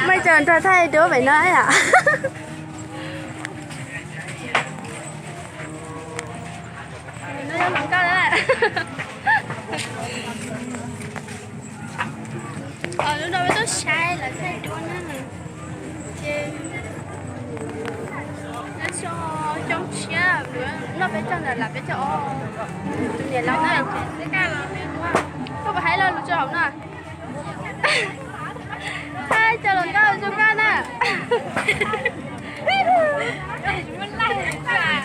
Mej cov nrog thaij duab pem no yom. Lub no peb tuaj saib lawv thaij duab na. Ces nyob zoo coob tshiab, noj peb caug ntawm lam peb caug ob, tus niam laus na. Koj puas hais lo lus rau hauv no? Hais cov hluas nkauj zoo nkauj na.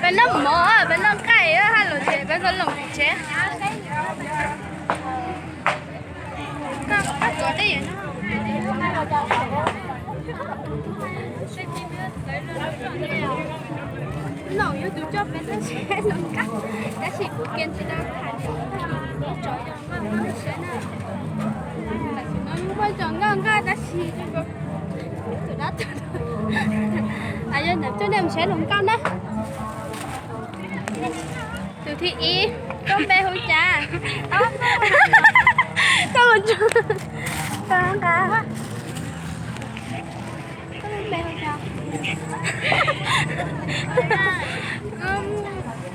Peb noj mov, peb noj nqaij, hais lus ces peb txhob loos tsev. Noom yog tus coj peb tuaj saib hluas nkauj, tab sis kuv kiag tsis tau tham tsov yog nkauj nkauj saib na. Tam sim no muaj tsov nkauj nkauj tab sis tus dab tuag, yog ntawm coj nej mus saib hluas nkauj na. Tus thib ib, koj npe hu cas? Koj mus tsuag, koj nqa, koj npe hu cas?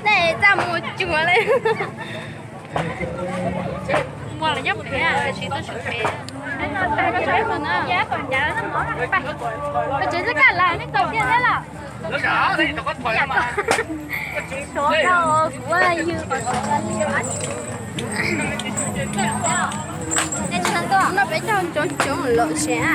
Dej txaj muag cuag li. Muaj los nyob pem, tsis tuaj tsis pem. Tsev txoj kab laj nej tau kiag thiab los? Noj peb caug coob coob lawm tsev a.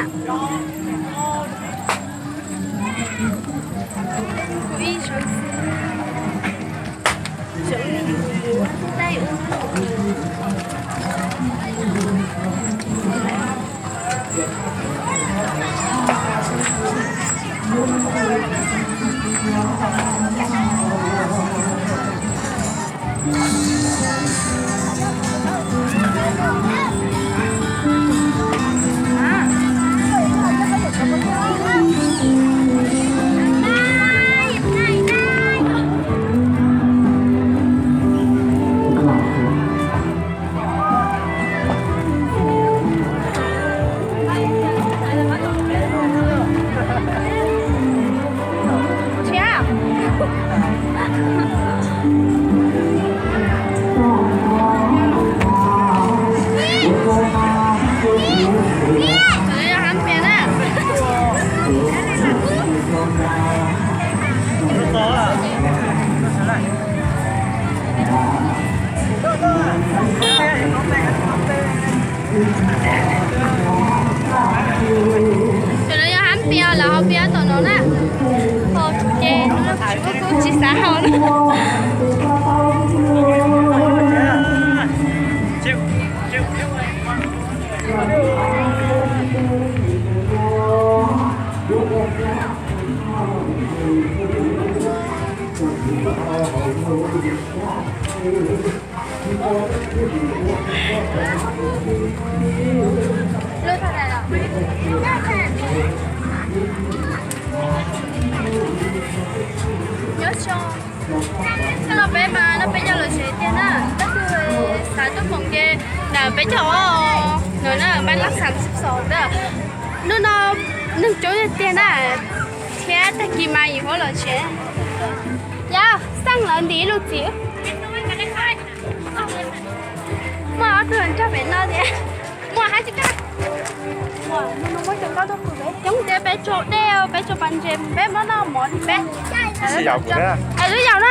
Cov no yog hab pias, lawv hau pias tom no na. Hau ces kuv tsis xav hau na. Nyob zoo, thaum no peb mas noj peb caug lawm tsev tiag na, tab sis xav tuaj foom ces ntawm peb caug ob no na, npaj lab xas xov ntawd. Hnub no neeg coob tiag tiag na, thiab tag kis mas yim huab lawm tsev. Yog xeej lawv ntim ib lub txiv. Muaj ob tug nrog pem no thiab. Muaj hab tsis kaj. Muaj, muaj cov nkauj tuaj pw peb coob tiag, peb tsaug dej, peb tsaug pas ntses, peb muab noj mov peb. Lub yaum na.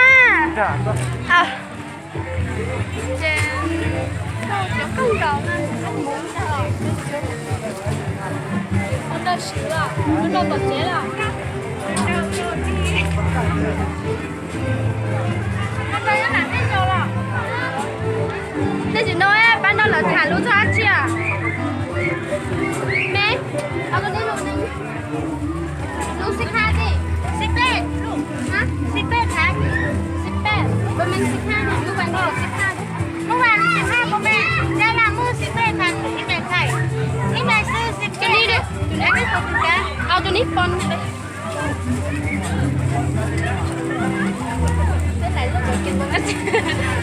Ces cov nkauj nkaus na, tab sis lub no tom tsev lawm. Tej tsis no pab no lawv tham lus txog dab tsi? Me, lus xib khab, xib peb, hab, xib peb, xib peb, mus me xib khab, mus me xib khab, mus me, mus me, mus me xib peb, ib me xwb, xib peb, tus nib pon.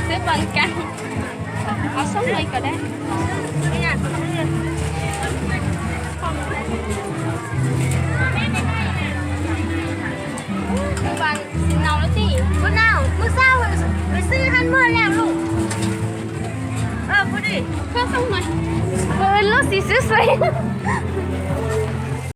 Xwb pon kas, ob Ua li kom dab. Ua nau, mus xauj, mus xwb hab muag lawm lus. Ua lub xis xwb xwb.